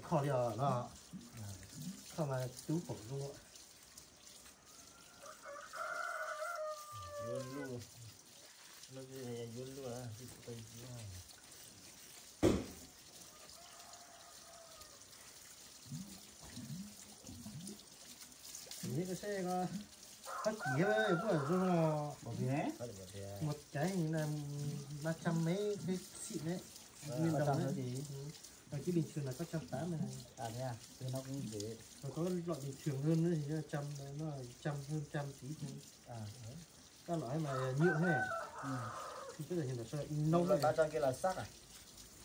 Kho li os no. Kho mas tub pom zoo. Yuav luj, no yuav luj, tsis tau yuav. Neb ko saib ko, qab kiv puas zoo zoo, mus caiv na, ba trăm mấy cái xịn đấy. Nguyên đồng đấy. Còn cái bình thường là có trăm tám này. Còn có loại bình thường hơn nữa thì nó trăm, nó trăm hơn trăm tí thôi. Các loại mà nhựa thế này. Tức là hiện tại sao in nông này.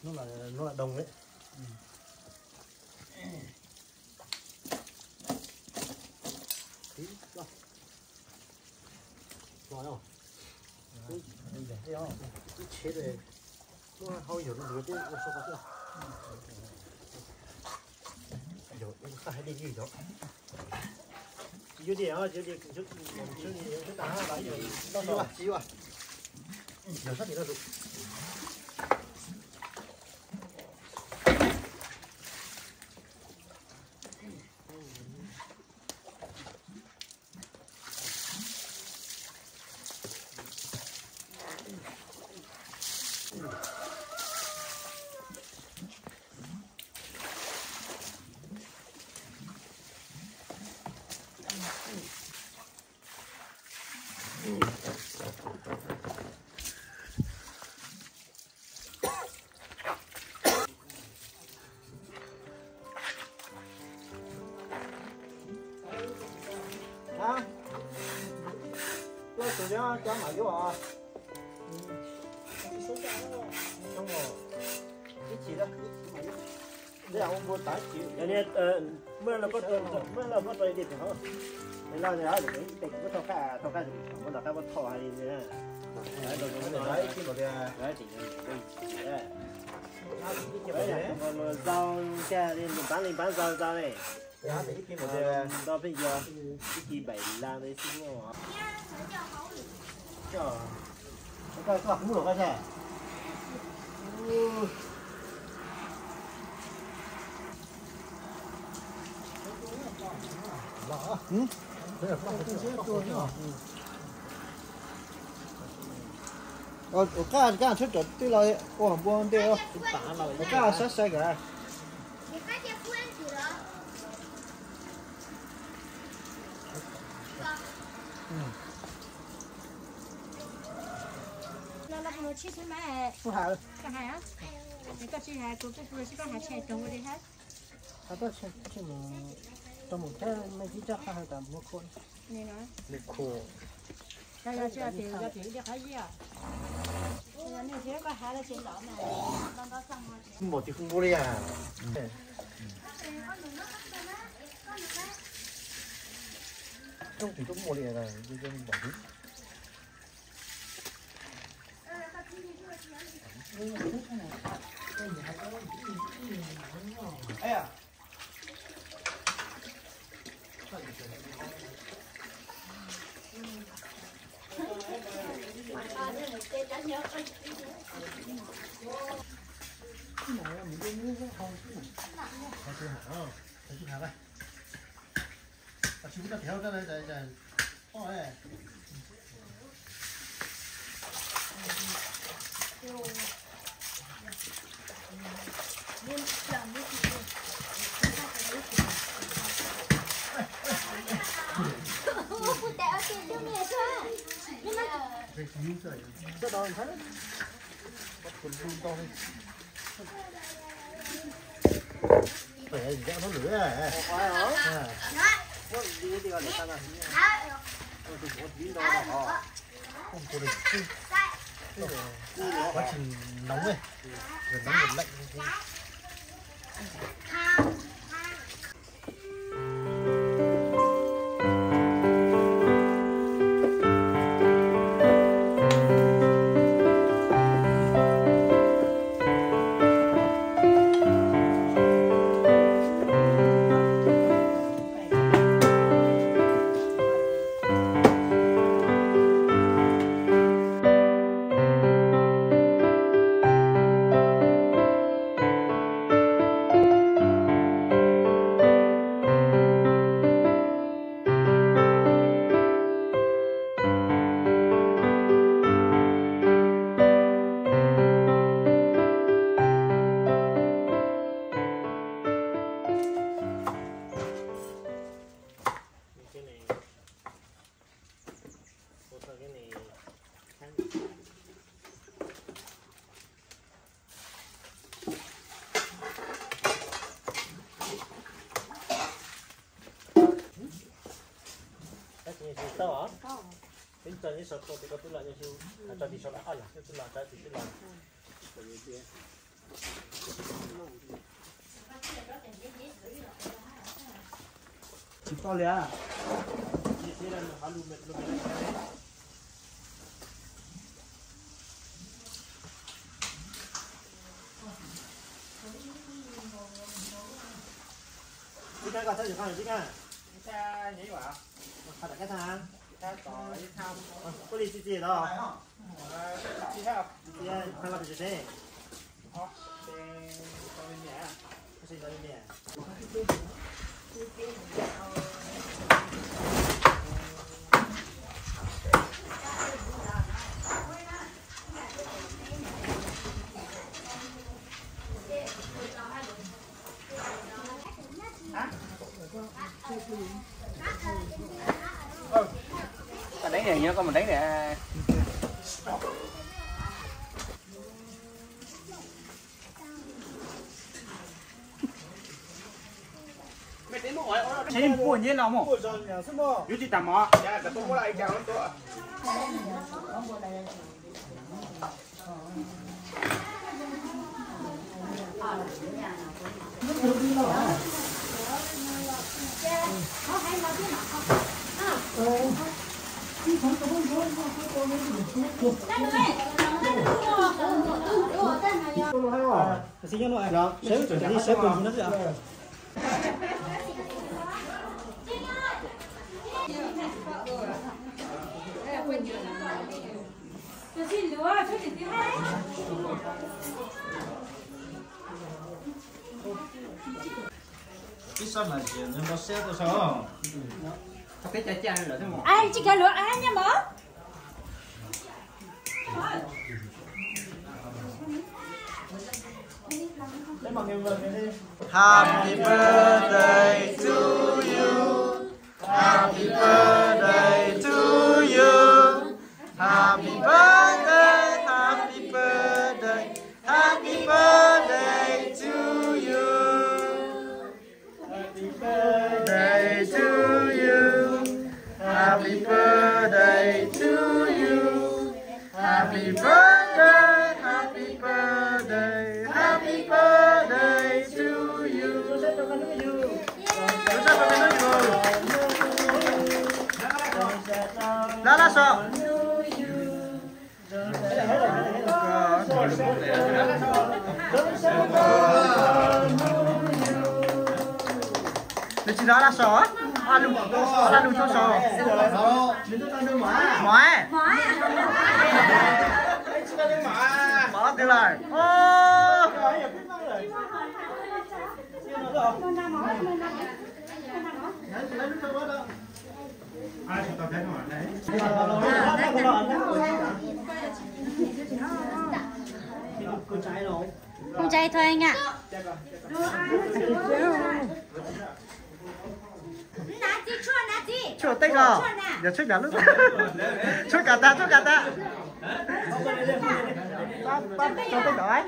Nó là, nó là đồng đấy. Rồi không? Ib tsheb, hau yog lus tias ua sau yog ua sab hais li yog. Yus tias, yus tias, yus tias, yus tias, yus tias, yus tias, yus tias, yus tias, Hab, tuaj tus nyob cov mam yuav os. Ib chim, ib chim mam yuav. Muaj los muab rau, muab los muab rau ib teg, ib teg kuv muab thauj qab, thauj qab, muab los qab muab thauj hais li ntawd. Ib chim mam tias, zaus li npav li npav zaus zaus ne. Nto pheej yog ib chim npaim las ntawd xwb. Koj, koj hub los koj thiab. Ua qaj, koj tsheb cov twg los ua npua ntej, ua qaj sab sai kawg. Kuv hais, koj tsis hais kuv, kuv tsis koj hais tseg rau ua li hab. Qhov toj tseg mus, rau mus thiab, me tib coj qhov hais tas mus khu, mus khu. Npaum twg kuj muaj li as. Rooj twg kuj muaj li as, npaum twg. Quá trình nóng này, vừa nóng vừa lạnh. Tsis tau li. Ua li txi txiv tau. Koj deev niam, nyob koj mus deev niam. Tsis puas nyeb los mus. Yuav tsis tas mov. Ib sab mas tsis npau siab tuaj saib. Ai, tsis kav luag ai nyob mov. Happy birthday to you. Happy birthday to you. Happy birthday, happy birthday, happy birthday to you. Happy birthday to you. Happy birthday to you. Happy birthday, happy birthday, happy birthday to you. Lab lab so. Nws tsis lab lab so, lab lub tub so. Mov, mov twg lawm? Không cháy thôi anh ạ. Tshuaj teb os, yog tshuaj nyav lub, tshuaj kas tas, tshuaj kas tas. Pab, pab tso tej ntawd.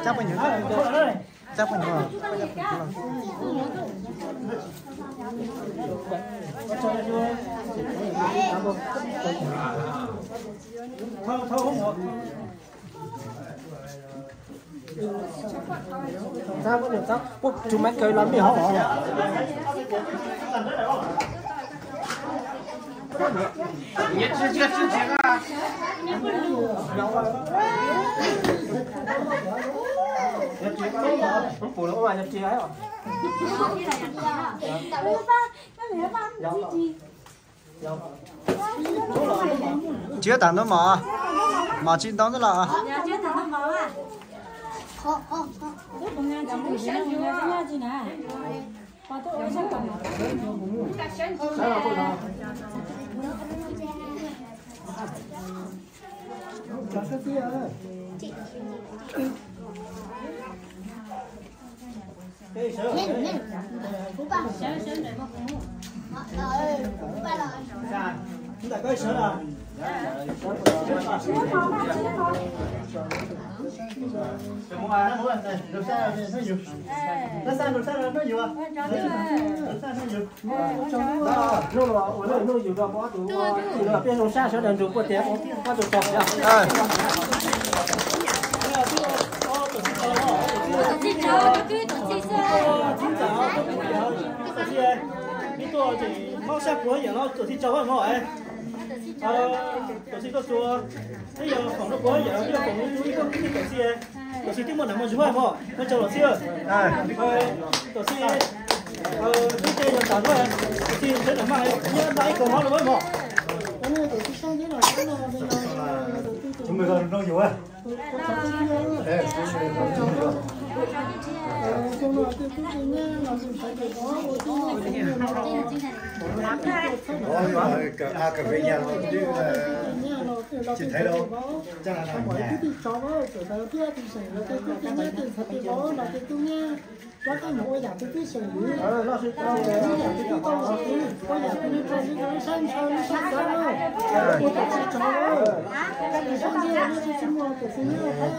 Tsa poj niam, tsa poj niam. Tus mab kawg los mej hov. Tsis tas ntau mov, mov tsis ntau ntawd los. Hnub no ua neej yug rau ob tug, peb zoo sab sawv daws nrug puag tias ob tug tau. Ib tuaj ces maub sab puag yam no tuam txhij tsaug mog. Tuam txhij tuaj txuas, twb yog foom rau puag yam no, twb yog foom rau ib tuam txhij. Tuam txhij twb muaj nram mos zug mog, muaj tsaug los txhij. Tuam txhij twb ces yog tas lawm, tuam txhij sawv daws maj nyob nta ib kaug hov rau mog.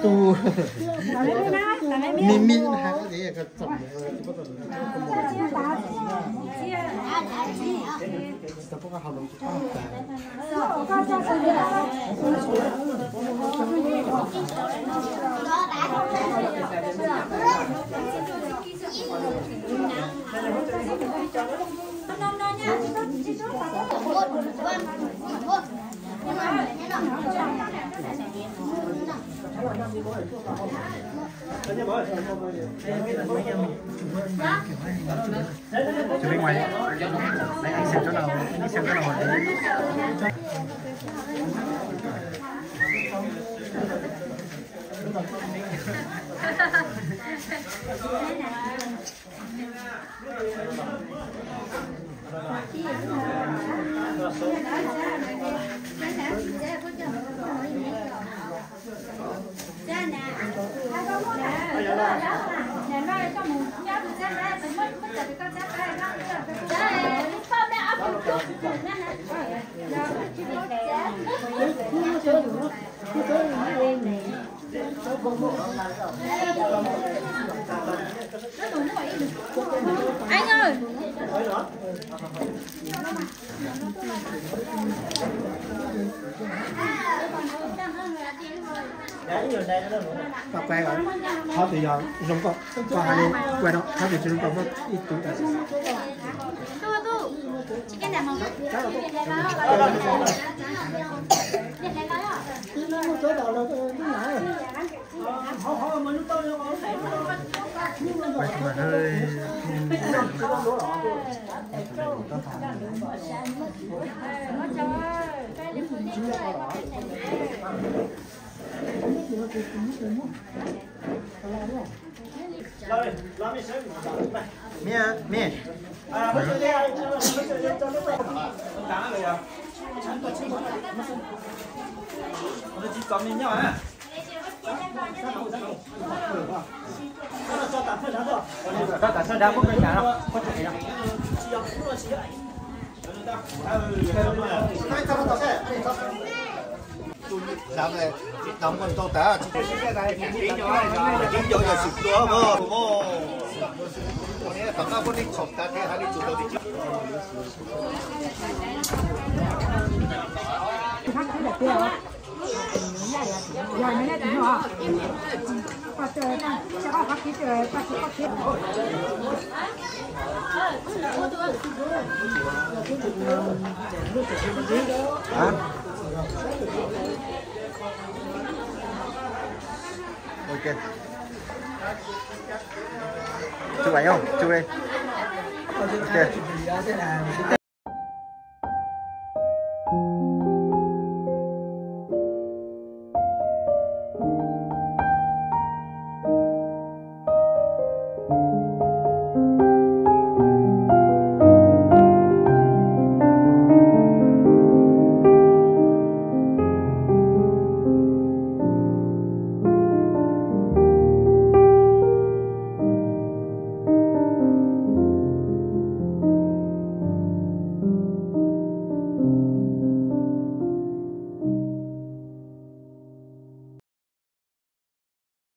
Tus mi mi ha. Chụp bên ngoài. Đấy, anh xem chỗ nào, anh xem chỗ nào hợp lý. Anh ơi. Tao quay rồi. Tháo từ giờ dùng con, con hai đi quay đâu, tháo từ giờ dùng con mất ít túi tài sản. Quay cho mà hơi. Mía, mía. Tsis tau muaj ntau tas, tsis tau yog tsis tuav mog. Tom qab muab nej txhom tas thiab hais nej tsis tau. Ok. Chụp ảnh không? Chụp đi. Ok.